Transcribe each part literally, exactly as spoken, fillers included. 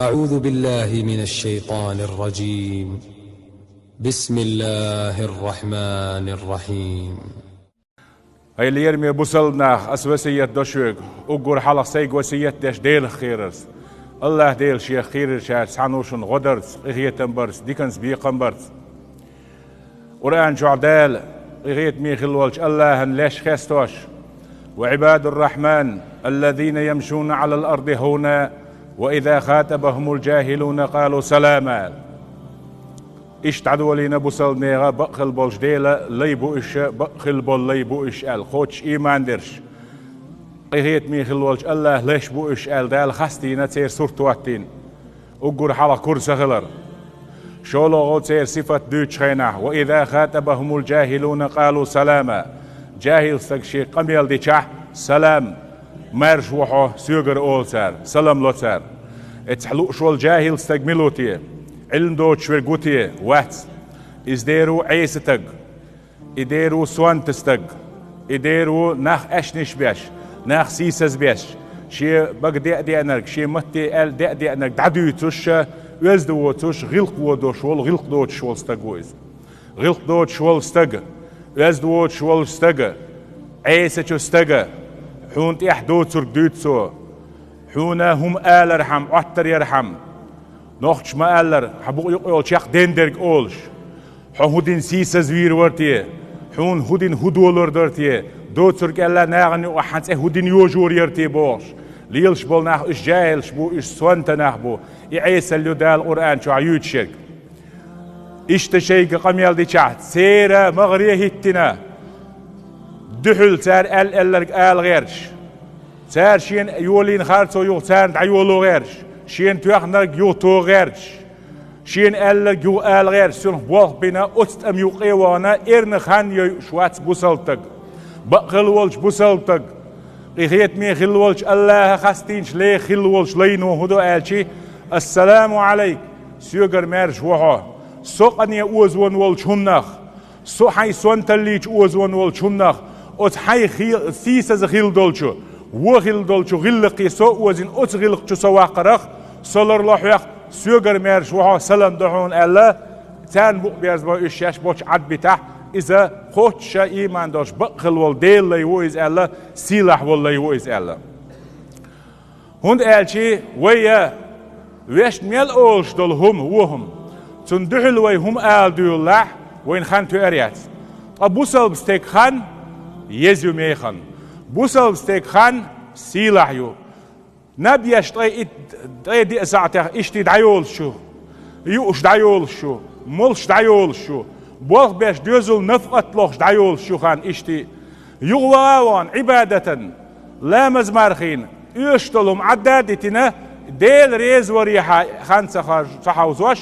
أعوذ بالله من الشيطان الرجيم. بسم الله الرحمن الرحيم. Ай, лераме бусалба нах, ас весет до шуьга, уггар хьалха сайга весет деш Делах кхерарца. АллахӀ Дела Шех кхерарчаьрца цхьаьна ву шуна гӀо дарца, къинхетам барца, диканца бекхам барца. Къуръан чохь Дала къинхетаме хилла волчу АллахӀан леш хестош: «وعباد الرحمن الذين يمشون على الأرض هونا وإذا خاطبهم الجاهلون قالوا سلاما». Иштта дӀадолийна бусалба нехан, бакъ хилла болчу Делан лай бу уьш, бакъ хилла болу лай бу уьш аьлла, кхоччуш ийман дерш. Къинхетаме хилла волчу АллахӀан леш бу уьш аьлла, Дала хастийна церан сурт хӀоттийна. Уггар хьалха кура ца хилар. ШолгӀа церан сифат дуьйцучу хенахь: «وإذا خاطبهم الجاهلون قالوا سلاما». Жахьил стаг шега къамел дичахь, «Салам, маьрша ву хьо», соьгара олу цара, салам ло цара. Эццахь лууш волу жахьил стаг мила ву те? Ӏилма доцуш верг ву те? Вац. Иза дера ву Ӏеса стаг. И дера ву сонта стаг. И дера ву нах аьшнаш беш, нах сийсаз беш, шен бага де а деанарг, шен матте аьлла де а деанарг дӀадуьйцуш, оьзда воцуш, гӀиллакх водош волу, гӀиллакх доцуш волу стаг ву иза. ГӀиллакх доцуш волу стага, оьзда воцуш волу стага, Ӏесачу стага, хьуна тӀехь доцург дуьйцу цо, хьуна хӀума алархьама, Ӏоттар ярхьама, нохчаша ма-аллара, хьан букъа юкъа йолу чекх дендерг олуш. Хьо хӀун дина сийсаз вийр вара те? Хьуна хӀун дина хӀун долор дара те? Доцург аьлла нахана юкъахь хьан цӀе хӀун дина йожор яра те бохуш. Лелаш болу нах уьш жаьхӀилаш бу, уьш сонта нах бу. И Ӏесалла ю Дала Къуръан чохь юьйцуш ерг. Иштта шайга къамел дичахь, церан магӀаре хӀиттина, дуьхьал цара аьлла-аьлларг ала гӀерташ. Цара шена йолийна харцо юха царна дӀайоло гӀерташ, шена тоьхнарг юха тоха гӀерташ, шена аьлларг юха ала гӀерташ, цунах болх бина, оцу тӀама юккъе а вахана, эрна хан йойуш вац бусалба стаг. Бакъ хилла волчу бусалба стаг, къинхетаме хилла волчу АллахӀа хастийначу леха хилла волчу лайно хӀун до аьлчи: «Ассаламу Ӏалайк, соьгара маьрша ву хьо». Со къане озаван волчу хӀуманах, со хьайн сонталличу озаван волчу хӀуманах, оцу хьайн хи-, сийсаза хилла долчу, вон хилла долчу гӀиллакхе со озийна, оцу гӀиллакх чу со ваккхарах, со ларло хьох, соьгара маьрша ву хьо, салам до хьуна аьлла, царна букъ берзабой уьш шаьш болчу Ӏадбитахь, иза кхоччуша ийман долуш бакъ хилла волу Делан лай ву иза аьлла, сийлахь волу лай ву иза аьлла. ХӀунда аьлча вай я вешна мел олуш долу хӀума, вон хӀума, цунна дуьхьал вай хӀума ала дуьйлалахь, вайна хан тоьар яц. Ткъа бусалба стеган хан еза ю механа. Бусалба стеган хан сийлахь ю. Наб еш ткъе ит-, ткъе диъ сахьтех иштта дӀайолуш ю, юуш дӀайолуш ю, молуш дӀайолуш ю, болх беш доьзал нафакъат лохуш дӀайолуш ю хан иштта. Юха ваха а вахана, Ӏибадатан, ламаз мархийна, оьшуш долу хӀума Ӏадда а дитина, Дела реза варехьа хан ца хаж-, ца хьовзош,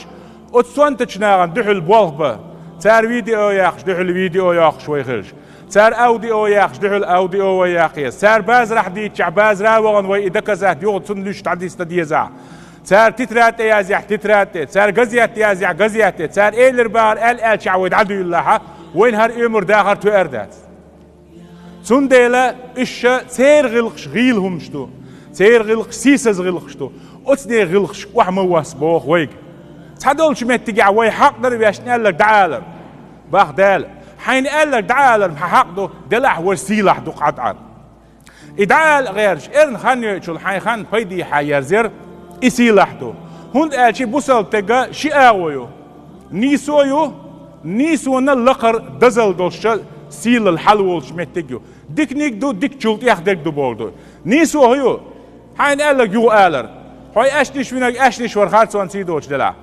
оцу сонтачу нахана дуьхьал болх бан. Цара видео яьккхаш, дуьхьал видео йоккхуш вай хилча. Цара аудио яьккхаш, дуьхьал аудио вай яккха еза. Цара базарахь дийцчахь, базара а вахана вай и доказать юха цунна луьйш дӀадиста дезахь. Цара тетрадь тӀе язъяхь, тетрадь тӀе. Цара газет язъяхь, газет тӀе. Цара элира бахара аьлла аьллачохь вай дӀадуьйлалахьа, вайна хӀара оьмар дахар тоьар дац. Цундела уьш ша церан гӀиллакхаш гӀийла хӀуманаш ду, церан гӀиллакхаш сийсаза гӀиллакхаш ду. Оцу нехан гӀиллакхашка охьа ма восса боху вайга. Цхьадолчу меттигехь вай хьакъ дара вешна аьлларг дӀаалар. Бах Дала, хьайна аьлларг дӀаалар хьан хьакъ ду, делахь вара сийлахь ду къатӀан. И дӀаала гӀерташ, эрна хан йойчул хьайн хан пайдехьа ерзар, и сийлахь ду. ХӀунда аьлча бусалба стеган ши агӀо ю. Нийсо ю, нийсонан лакхара дозалла долуш сийлалла хьал волчу меттиг ю. Диканиг ду, дикачул тӀехдерг ду бохург ду. Нийсо хӀун ю? Хьайна аьлларг юха алар. Хьо аьшнаш винарг аьшнаш вара харцонца доцуш делахь.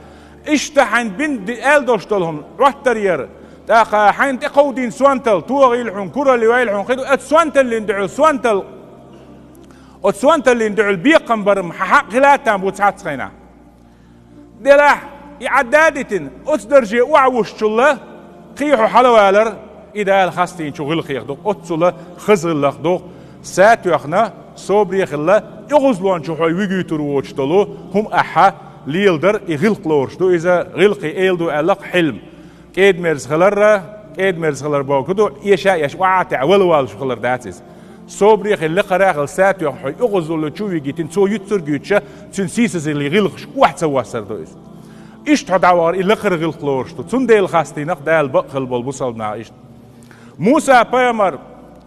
Иштта хьайн бин ди-, аьлла долуш долу хӀума, Ӏоттар яр, тӀаккха хьайна тӀекховдийна сонтал, тогӀийла хьуна, куралла йойла хьуна, кхин ду, оцу сонталлин дуьхьал, сонтал, оцу сонталлин дуьхьал бекхам бар-м хьан хьакъ хила а там бу цхьацца хенахь. Делахь, и Ӏадда а дитина, оцу дарже охьавушчулла, кхин хьо хьалавалар, и Дала хастийначу гӀиллакхех ду-кх, оццула хаза гӀиллакх ду-кх, са тоьхна, собаре а хилла, оьгӀазлончу хьой вуьгуьйтур воцуш долу хӀума ахьа леладар и гӀиллакх лоруш ду, иза гӀиллакхе эла ду аьлла-кх хьилма. КӀеда-мерза хиларра, кӀеда-мерза хилар бохург ду, эша а эш, охьа а таьӀа, вала валлуш хилар дац иза. Собаре хила, лекхара хила, сатоьхна хьо оьгӀазло чу вигийтина, цо юьцург юьйцуш, цуьнан сийсазаллин гӀиллакхаш охьа ца воссар ду иза. Иштта хьо дӀавахар, и лакхара гӀиллакх лоруш ду. Цундела хастийна-кх Дала бакъ хила болу бусалба нах иштта. Муса-пайхамар,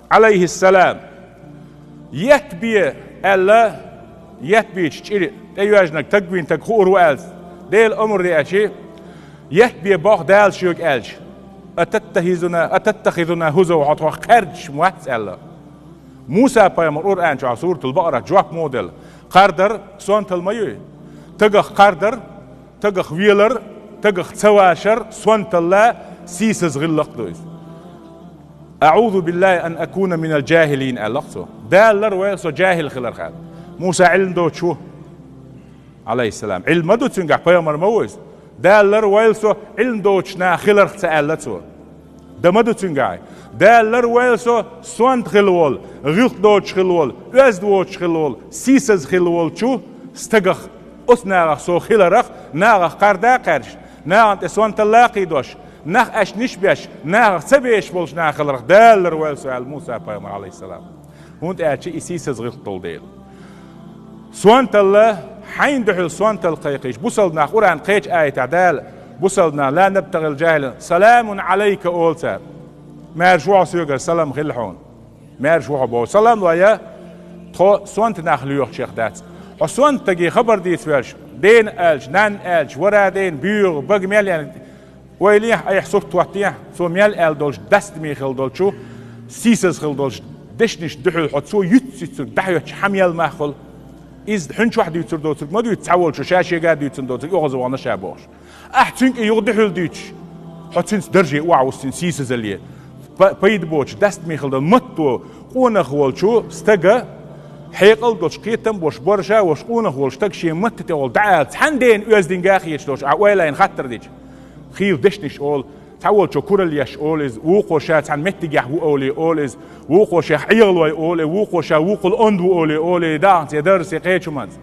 Ӏалайхиссалам, етт бе аьлла, етт бечу чӀир тӀейоьжнарг таг вийна таг хуур ву аьлла, Делан омра деачи, етт бе боху Дала шуьга аьлча: «Ататтахизуна, ататтахизуна хузуа, хьо тхох кхаьрдаш ма вац?» аьлла. Муса-пайхамар Къуръан чохь, Суратул-Бакъарахь жоп муха делла? Кхардар сонталла ма юй. Тагах кхардар, тагах велар, тагах ца вашар сонталла, сийсаза гӀиллакх ду иза. «АӀузу биллахи ан акуна минал жахилин», аьлла-кх цо. «Дала ларвойла со жахил хиларх», аьлла. Муса Ӏилма доцуш ву, Ӏалайхиссалам. Ӏилма ма ду цуьнгахь, пайхамар ма ву иза. «Дала ларвойла со Ӏилма доцуш нах хиларх», ца аьлла цо. Дан ма ду цуьнгахь. «Дала ларвойла со сонта хилла волу, гӀиллакх доцуш хилла волу, оьзда воцуш хилла волу, сийсаза хилла волчу стагах, оцу нахах со хиларх, нахах кхарда а кхаьрдаш, нахана тӀе сонталла а кхийдош, нах аьшнаш а беш, нахах ца безаш болчу нах хиларх Дала ларвойла со», аьлла Муса-пайхамар, Ӏалайхиссалам. ХӀунда аьлча и сийсаза гӀиллакх долу дела. Сонталла, хьайна дуьхьал сонталла кхайкхийча, бусалба нах Къуръан кхечу аятехь Дала бусалба нах: «Ла набтагӀил жахилин, саламун Ӏалайка», олу цара. «Маьрша ву хьо соьгара, салам хилла хьуна. Маьрша ву хьо», боху. Салам лой, тхо сонта нах лоьхучех дац. Хьо сонта стаге хабар дийца воьлча, дена аьлча, нанна аьлча, вара дена, боьха, бага мел яьнна, ойла е айхьа сурт хӀоттехь, цо мел аьлла долчу, дастаме хилла долчу, сийсаза хилла долчу дешнашна дуьхьал хьо цо юьц-юьцург дӀахӀоьттича, хьан мел мах хуьлу? Иза хьуьнчохь дуьйцур доцург ма дуьйцу цхьаволчо, ша шега дуьйцун доцург оьгӀазвахана ша бохуш. Ахьа цуьнга и юха дуьхьал дуьйцуш, хьо цуьнца дарже охьаву, цуьнан сийсазалле. Па-, пайда боцуш, дастаме хилла долу матто къонах волчу стага, хьекъал долуш, кхетам болуш, баржа а волуш къонах волу стаг шен матта тӀехула дӀаала, цхьана дена оьздинга а хеташ долуш, ахьа ойла йина хаттар дича, хийла дешнаш олу. Цхьаволчо куралла еш олу иза, вукхо ша цхьана меттигехь ву олий олу иза, вукхо шех Ӏехалой олий, вукхо ша вукхул онда ву олий олий, даханца я дарсе кхечу хӀуманца.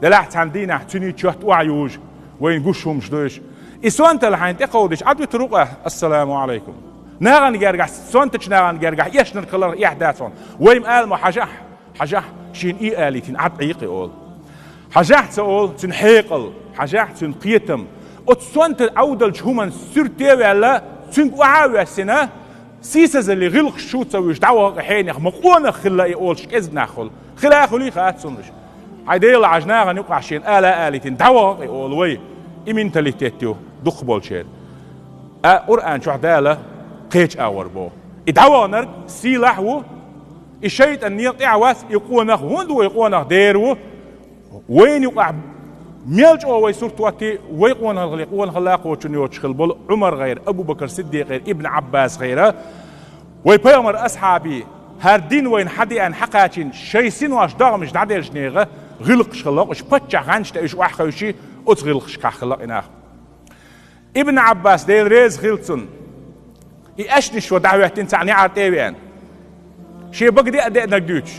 Делахь цхьана дийнахь цуьнан чот охьаюжу, вайна гуш хӀумаш ду уьш. И сонталла хьайна тӀекховдийча, Ӏад вуьтур ву-кх ахь: «Ассаламу Ӏалайкум». Нахана гергахь, сонтачу нахана гергахь эшнарг хиларх эхь дац хьуна. Вай-м ала ма хьажахь. Хьажахь, шена и алийтина Ӏад Ӏийкхи олу. Хьажахь ца олу, цуьнан хьекъал, хьажахь, цуьнан кхетам. Оцу сонта Ӏовдалчу хӀуманна суьрте а ваьлла, цуьнга охьа а воьссина, сийсазаллин гӀиллакхаш чу ца вуьйш, дӀаваха-кх хьенех, ма къонах хилла и олуш кӀезиг нах хуьлу. Хила а хуьлий, хаьтту суна уьш. Хьайн Дела, хьажа, нахана юкъахь шена ала а алийтина, дӀаваха-кх и олу вай. И менталитет ю дукхахболчеран. А Къуръан чохь Дала кхечу агӀор боху. И дӀаваханарг сийлахь а ву, и шайтӀан некъа тӀехь а вац, и къонах, хӀунда ву и къонах, дера ву. Вайна юкъахь мел чӀогӀа вай сурт хӀоттий, вай къонахалле, къонахалла кхочун йоцуш хилла болу Ӏумар гӀайра, Абу-Бакр Сиддикъ гӀайра, Ибн Ӏаббас гӀайра, вай пайхамар асхьабий, хӀара дин вайна хьан деана хьан кхачийна, шайн синош догӀмаш дӀаделлачу нехан гӀиллакхаш хилла-кх уьш, паччахь гӀанташ тӀе уьш охьахевший, оцу гӀиллакхашкахь хилла-кх и нах. Ибн Ӏаббас, Дела реза хила цунна, и аьшнаш ван дӀахӀоьттина цхьаъ неӀар тӀе а веана. Шен бага деа деанарг дуьйцуш.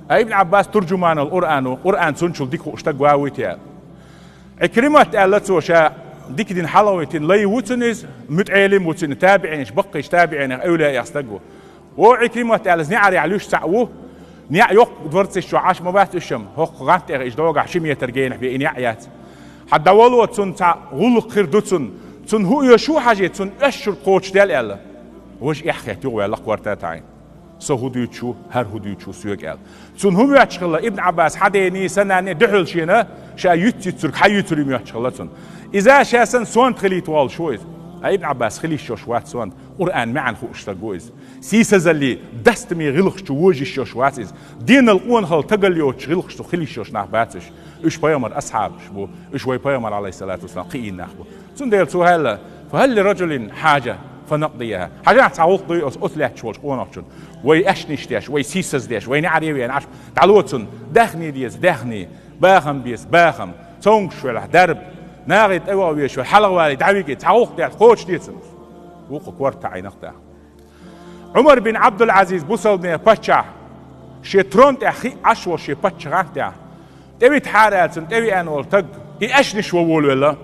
Ткъа Ибн Ӏаббас туржуманул Къуръан ву, Къуръан цунчул дика хууш стаг ван вуй те аьлла. Ӏикримат аьлла цо, ша дика дина хьалхавитина лай ву цунна иза, мутаӀелим ву цунна, табиӀинаш, баккхийчу табиӀинех, эвлияэх стаг ву. Ву Ӏикримат аьлла, иза неӀарехь луьйш цхьаъ ву. НеӀ йоккха дворцаш чохь Ӏаш ма бац уьш-м, хӀокху гӀант тӀехь иштта дӀогахь ши метр генахь бен и неӀ яц. Хьан дӀавало, цунна цхьа гӀуллакх хир ду цунна. Цунна хӀун оьшу хьажий, цунна оьшшург кхочушдел аьлла. Важа эхь хетта юхаваьлла-кх корта тӀехь. Со хӀун дуьйцуш ву, хӀара хӀун дуьйцуш ву соьга аьлла. Цунна хӀун моьттуш хилла, Ибн Ӏаббас хьан дений, сан нанний дуьхьал шена, ша юьц-юьцург хьан юьцурий моьттуш хилла цунна. Иза ша санна сонта хилийта воллуш ву иза. Ткъа Ибн Ӏаббас хила йиш йолуш вац сонта, Къуръан маьӀна хууш стаг ву иза. Сийсазаллин, дастаме гӀиллакхаш чу вожа йиш йолуш вац иза. Денал къонахалла, тагалла йоцуш гӀиллакхаш чу хила йиш йолуш нах бац уьш. Уьш пайхамар асхьабаш бу, уьш вай пайхамар, Ӏалайхиссалату вассалам, кхиийна нах бу. Цундела цо аьлла: «Фа хӀал ли раджулин хьажа, фа накъдияхӀа». Хьажахь цхьа гӀуллакх дуй оцу, оцу лаьтташ волчу къонахчун. Вай аьшнаш деш, вай сийсаз деш, вай неӀаре веана Ӏаш, дӀало цунна, даьхни деза, даьхни, бахам беза, бахам, цомгуш велахь, дарба, нахе тӀе ваха везаш велахь, хьалхавалий, дӀавигий, цхьа гӀуллакх деш, кхочушде цунна. Вукхо корта Ӏийнакх тӀаккха. Ӏумар бин Ӏабдул-Ӏазиз, бусалбанийн паччахь, шен трон тӀехь хиъ Ӏаш волу шен паччахьан тӀехь, тӀевитахьара аьлла, цунна тӀевеана волу стаг, и аьшнаш ван волавелла.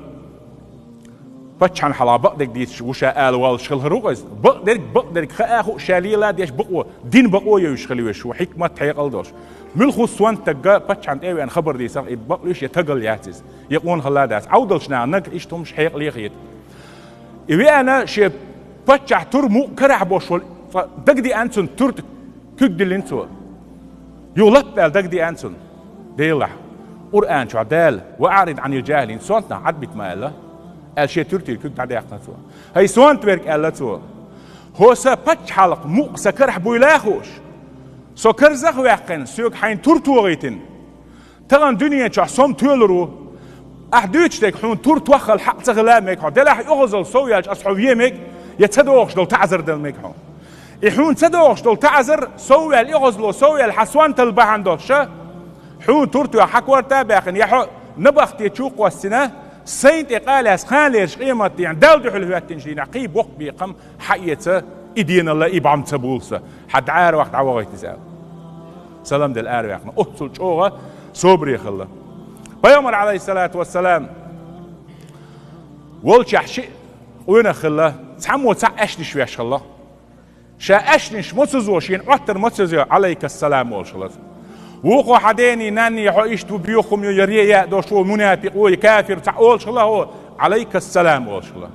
Паччахьан хьалха бакъдерг дийцаш ву ша ала воллуш хилла хир ву-кх иза. Бакъдерг, бакъдерг хаа хууш, ша лела деш бакъо, дин бакъо йовзаш хила везаш ву, хӀикмат, хьекъал долуш. Муьлхха сонта стаг паччахьан тӀе а веана хабар дийцахь, и бакълуьйш я стагал яц иза, я къонахалла дац. Ӏовдалчу нахана нагахь иштта хӀумнаш хьекъале хета. И веана шен паччахь тур мукъа карахь болуш волу, цкъа дагадеана цунна тур тӀе куьг диллина цо. Юха лап аьлла дагадеана цунна. Делахь, Къуръан чохь Дала: «Ва аърид Ӏанил жахилин», сонтанах Ӏад бита ма аьлла, аьлла шен туьртийн куьг дӀадаьккхина цо. «ХӀай сонта верг», аьлла цо, «хьо сан пачхьалкх мукъа сан карахь буйла а хууш, со карзах а ваьккхина, соьга хьайна тур тогӀийтина. Тахана дуьнен чохь со-м тоьлур ву. Ахь дуьйцуш дерг хьуна тур тоххал хьакъ ца хила мега хьо. Делахь оьгӀазалла сов яьлча аса хьо вен мега, я ца догӀуш долу таӀзар дала мега хьо. И хьуна ца догӀуш долу таӀзар, сов ваьлла оьгӀазалло, сов ваьлла хьан сонталла бахьана долуш, хьуна тур тоьхна хьан корта а баьхкина, я хьо набахте чу а кхоссина, сайна тӀе къа а лаьцна, кханалерчу къематдийнахь Далла дуьхьал хӀоьттинчу дийнахь кхин боккха бекхам хьаэца, и деналла, и бӀом ца буьллу сан, хьан дӀа аравахийтахь дӀавахийта иза», аьлла. Салам делла араваьккхина. Оццул чӀогӀа собаре хилла. Пайхамар, Ӏалайхиссалату вассалам, волчохь шиъ къонах хилла, цхьаммо цхьаъ аьшнаш веш хилла. Ша аьшнаш ма ца зо, шена Ӏоттар ма ца зо, «Ӏалайкассалам» олуш хилла. Вукхо: «Хьан дений, нанний, хьо иштта ву, боьха хӀума ю, я рияъ долуш ву, мунапикъ ву, я кафир ву», цхьаъ олуш хилла хьо, «Ӏалайкассалам» олуш хилла.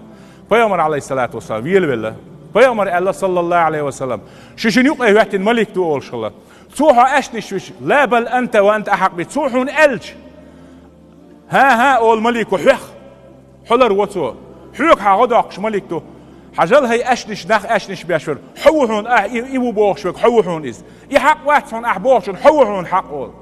Пайхамар, Ӏалайхиссалату вассалам, велавелла. Пайхамар аьлла, саллаллаху Ӏалайхи ва саллам: «Шу шуна юкъе хӀоьттина малик ду», олуш хилла. Цо хьо аьшнаш веш: «Ла, бал анта ва анта ахьакъ би». Цо хьуна аьлча, «ХӀан-хӀа», олу малико, «хьох, хьо лар ву цо. Хьоьга хьан гӀо доккхуш малик ду. Хьажал, хӀай аьшнаш, нах аьшнаш беш верг, хьо ву хьуна, ахь и, и ву бохуш верг, хьо ву хьуна иза. И хьакъ вац хьуна ахь бохучун, хьо ву хьуна хьакъ», олу.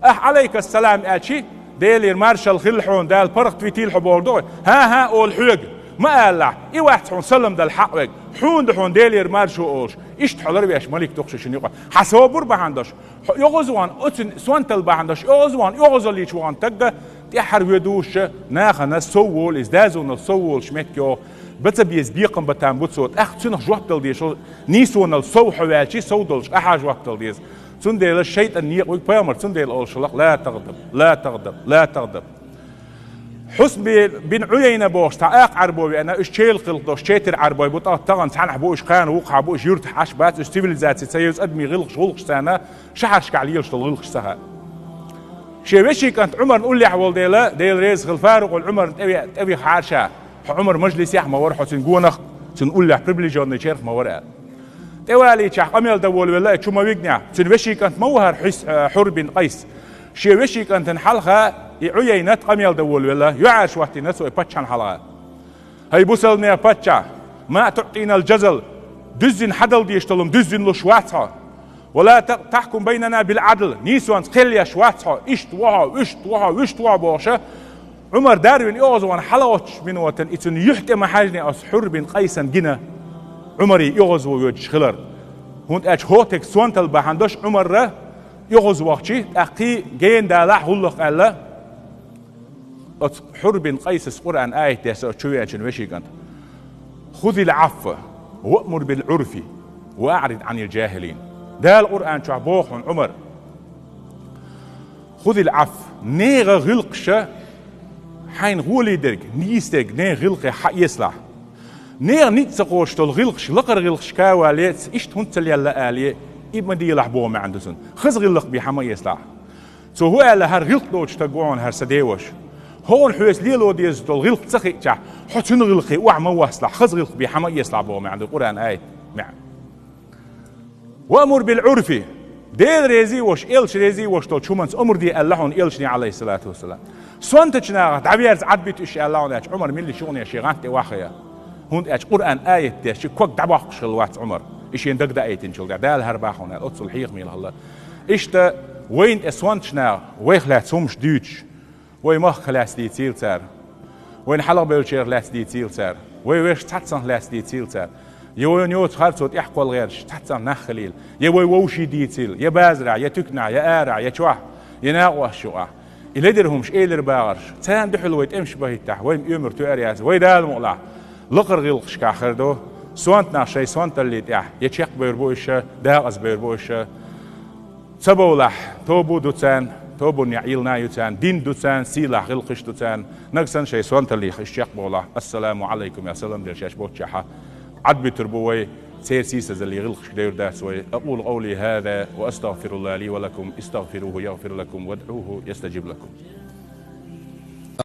Ахь «Ӏалайкассалам» аьлчи, «Делера маршалла хила хьуна, Дала паргӀат витийла хьо» бохург ду хьуна. «ХӀан-хӀа», олу хьоьга, ма алалахь, и вац хьуна салам дала хьакъ верг, хьуна ду хьуна Делера маршо олуш. Иштта хьо ларвеш малик ду-кх шу шуна юкъа. Хьан собар бахьана долуш, хьо оьгӀазвахна, оцу сонталла бахьана долуш, оьгӀазвахна, оьгӀазаллича вахана стагга тӀаьххьара вуьдуш, нахана сов волу иза, дозанал сов волуш меттиг йогӀу. Бан ца беза бекхам бан там бу цо, тӀаккха цунах жоп дала дезаш, нийсонал сов хьо ваьлчи, сов долуш ахьа жоп дала деза. Цундела шайтӀан некъа вуьгу пайхамар, цундела олуш хилла-кх: «Ла тагӀдаб, ла тагӀдаб, ла тагӀдаб». Хьусн би-, бин Ӏуяйна бохуш цхьа акха Ӏарбой веана, уьш чела гӀиллакх долуш четар Ӏарбой бу, тӀаккха тахана цхьанхьа бу уьш, кхана вукхахьа бу уьш, юьртахь Ӏаш бац уьш, цивилизаци ца евза адамийн гӀиллакхаш, гӀуллакхаш царна, шахьаршкахь лелаш долу гӀиллакхаш ца хаьа. Шен вешин кӀант Ӏумарна уллехь волу дела, Дела реза хила, Фарукъул Ӏумарна тӀеве-, тӀевихьара ша. Хьо Ӏумар мажлисехь ма вара, хьо цуьнан гонах, цуьнан уллехь приближённый черх ма вара аьлла. ТӀевалийчахь къамел дан волавелла, и чу ма вигнехь, цуьнан вешин кӀант ма ву хӀара Хьис-, э, Хьур бин Къайс. Шен вешин кӀантана хьалха и Ӏуяйнат къамел дан волавелла, юьхьӀаьржа хӀоттийна цо и паччахьна хьалха. «ХӀай бусалбанех паччахь, ма туӀтӀинал жазал, дуьззина хьадала дезаш долу хӀума дуьззина луш вац хьо. Ва ла та-, тахькум байнана бил Ӏадл, нийсонца кхел еш вац хьо, иштта ву хьо, вуьшта ву хьо, вуьшта ву хьо», бохуша, Ӏумар дарвина оьгӀазвахна хьалагӀоттачу минотана и цуьнан юьхь тӀе ма хьаьжжине оцу Хьур бин Къайсана гина Ӏумаре оьгӀазво воьдуш хилар. ХӀунда аьлча хӀокху стеган сонталла бахьана долуш Ӏумарра оьгӀазвахчи, тӀаккхий гена далахь гӀуллакх аьлла, оцу Хьур бин Къайсас Къуръан аят деса оцу чу веанчун вешин кӀант: «Хузил Ӏафва, ваъмур бил Ӏурфи, ва аърид Ӏанил жахилин». Дала Къуръан чохь боху хьуна, Ӏумар: «Хузил Ӏафва, нехан гӀиллакхаша хьайна гӀоле дерг, нийса дерг, нехан гӀиллакхе хьаэцалахь. Нехан ницкъ ца кхочуш долу гӀиллакхаш, лакхара гӀиллакхашка валлалц, иштта хӀунда ца лелла», алий, и ма делахь боху маьӀна ду цуьнан. Хаза гӀиллакх бен хьан ма эцалахь. Цо хӀун аьлла: «ХӀара гӀиллакх доцу стаг ву хьуна хӀара сан деваша. Хьуна хьоьца лело дезаш долу гӀиллакх ца хиъчахь, хьо цуьнан гӀиллакхе охьа ма воссалахь, хаза гӀиллакх бен хьан ма эцалахь», боху маьӀна ду Къуръан аят маьӀна. «Ваъмур бил Ӏурфи». Дела реза а волуш, элча реза а волуш долчу хӀуманца омра де аьлла хьуна элчане, Ӏалайхиссалату вассалам. Сонтачу нахах дӀаверза Ӏад бита уьш аьлла хьуна, аьлча, Ӏумар милла ши гӀуне шен гӀант тӀе ваххая. ХӀунда аьлча Къуръан аят деш, ког дӀабоккхуш хилла вац Ӏумар, и шена дага даийтинчул тӀаьхьа, Дала хӀара боху хьуна аьлла, оццул хьехамелла хилла. Иштта вайна тӀе сонтачу наха вайх лаьцна хӀумаш дуьйцуш, вай махках лаьцна дийцийла цара. Вайна хьалха бевллачарах лаьцна дийцийла цара. Вай вешан цхьаццанхьа лаьцна дийцийла цара. Я вайна йоцу харцо тӀехь кхолла гӀерташ цхьаццанхьа нах хилийла. Я вай вовшийн дийцийла, я базарахь, я туьканахь, я арахь, я чохь, я накъосташна юкъахь. И ледара хӀумаш, элира багӀарш, царна дуьхьал вай тӀемаш бахӀиттахь, вай-м оьмар тоьар яц, вай Дала мукъалахь лакхара гӀиллакхашкахь хир ду. Сонта нах шайн сонталлин тӀехь я чекхбевр бу уьш, дакъазбевр бу уьш. Ца бовлахь, тоба ду царна, тобанна яӀ йилла ю царна, дин ду царна, сийлахь гӀиллакхаш ду царна, нагахь санна шоай сонталлех уж чекхбовлахь, ассаламу Ӏалайкум яха салам деш шаьш боцчахьа, Ӏадбуьтур бу вай, церан сийсазалле гӀиллакхашка девр дац вай. أقول قولي هذا وأستغفر الله لي ولكم، استغفروه يغفر لكم وادعوه يستجب لكم.